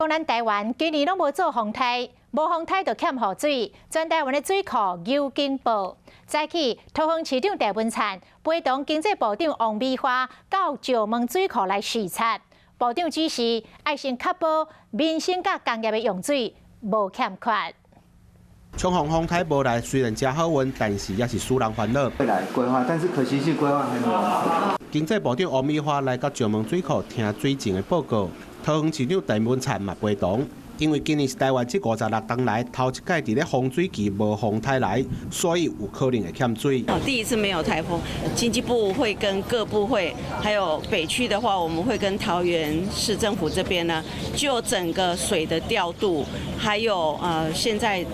講咱台灣今年攏無做風颱，無風颱就欠雨水，全台灣的水庫搝緊爆。早起，桃園市長鄭文燦陪同經濟部長王美花到石門水庫來視察。部長指示，愛先確保民生佮工業的用水無欠缺。長風風颱無來，雖然誠好運，但是也是使人煩惱。未來規劃，但是可行性規劃還沒有。經濟部長王美花來到石門水庫聽水情的報告，桃園市長鄭文燦嘛陪同。因為今年是台灣這56冬來頭一擺佇咧豐水期無風颱來，所以有可能會欠水。第一次沒有颱風，經濟部會跟各部會，還有北區的話，我們會跟桃園市政府這邊呢，就整個水的調度，還有現在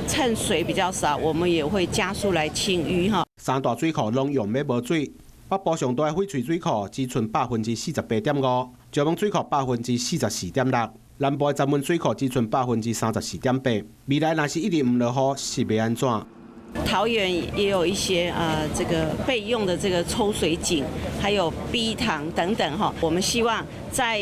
趁水比較少，我們也會加速來清淤哈。三大水庫攏用欲無水，北部上大的翡翠水庫只賰48.5%，石門水庫44.6%。南部的鏨文水庫只賰34.8%，未來若是一直毋落雨，是欲按怎？桃園也有一些啊，這個備用的這個抽水井，還有 B 塘等等哈。我們希望在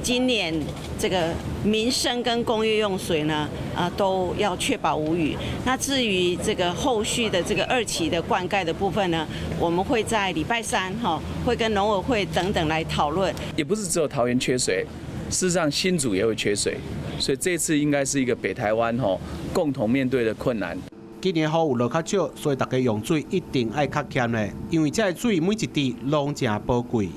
今年這個民生跟工業用水呢，啊都要確保無虞。那至於這個後續的這個二期的灌溉的部分呢，我們會在禮拜三哈，會跟農委會等等來討論。也不是只有桃園缺水。事實上，新竹也會缺水，所以這次應該是一個北台灣吼共同面對的困難。今年雨有落較少，所以大家用水一定愛較儉咧，因為這个水每一滴攏誠寶貴。